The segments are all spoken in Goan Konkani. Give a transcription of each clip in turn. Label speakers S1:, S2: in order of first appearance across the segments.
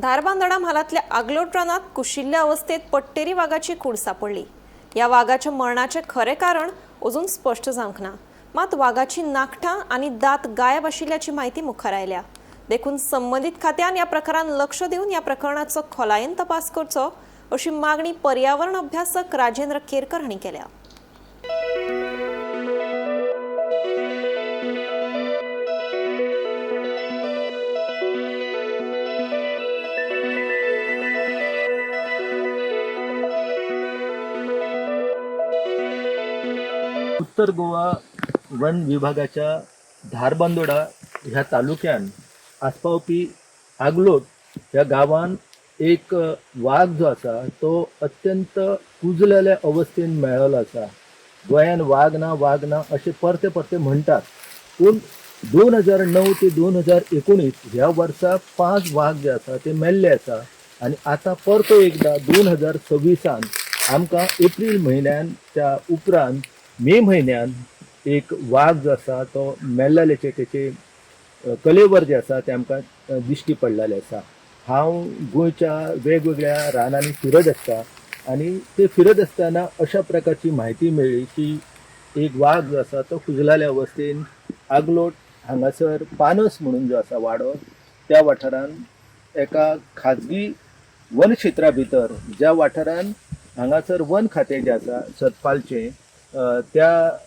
S1: धारबांदोडा म्हालांतल्या आगलोट रानांत कुशिल्ल्या अवस्थेत पट्टेरी वागाची कूड सांपडली. ह्या वागाच्या मरणाचें खरें कारण अजून स्पश्ट जावंक ना. मात वागाची नाखटां आनी दांत गायब आशिल्ल्याची म्हायती मुखार आयल्या. देखून संबंदीत खात्यान ह्या प्रकारान लक्ष दिवन ह्या प्रकरणाचो खोलायेन तपास करचो अशी मागणी पर्यावरण अभ्यासक राजेंद्र केरकर हांणी केल्या.
S2: उत्तर गोवा वन विभागाच्या धारबांदोडा ह्या तालुक्यान आस्पावपी आगलोट ह्या गांवान एक वाग जो आसा तो अत्यंत कुजलेल्या अवस्थेन मेळ्ळो आसा. गोंयान वाग ना वाग ना अशें परते परते म्हणटात, पूण 2009 ते 2019 ह्या वर्सा 5 वाग जे आसा ते मेल्ले आसा आनी आतां परतो एकदां 2026 आमकां एप्रील म्हयन्याच्या उपरांत मे म्हयन्यान एक वाग जो आसा तो मेल्ल्याचे तेचे कलेवर जे आसा ते आमकां दिश्टी पडलेले आसा. हांव गोंयच्या वेगवेगळ्या रानांनी फिरत आसता आनी ते फिरत आसतना अशा प्रकारची म्हायती मेळ्ळी की एक वाग जो आसा तो कुजलाल्या अवस्थेन आगलोट हांगासर पानस म्हणून जो आसा वाडो त्या वाठारान एका खाजगी वन क्षेत्रा भितर ज्या वाठारान हांगासर वन खातें जें आसा सतपालचें त्या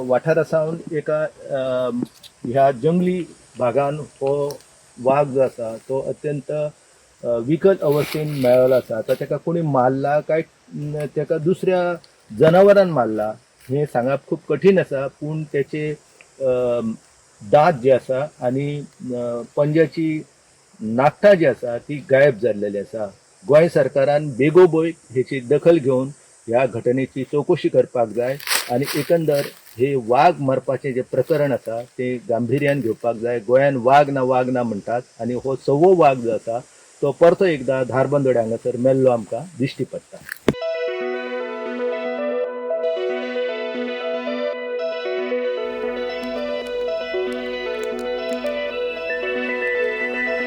S2: वाठारा सावन एका ह्या जंगली भागान हो वाग जो आसा तो अत्यंत विकल अवस्थेन मेळ्ळो आसा. आतां ताका कोणी मारला काय ताका दुसऱ्या जनावरान मारला हें सांगप खूब कठीण आसा, पूण तेचे दांत जे आसा आनी पंजाची नाखटां जी आसा ती गायब जाल्लेली आसा. गोंय सरकारान बेगोबेग हेची दखल घेवन ह्या घटनेची चवकशी करपाक जाय आनी एकंदर हे वाग मरपाचें जें प्रकरण आसा तें गांभिर्यान घेवपाक जाय. गोंयान वाग ना वाग ना म्हणटात आनी हो सवो वाग जो आसा तो परतो एकदां धारबांदोड्या हांगासर मेल्लो आमकां दिश्टी पडटा.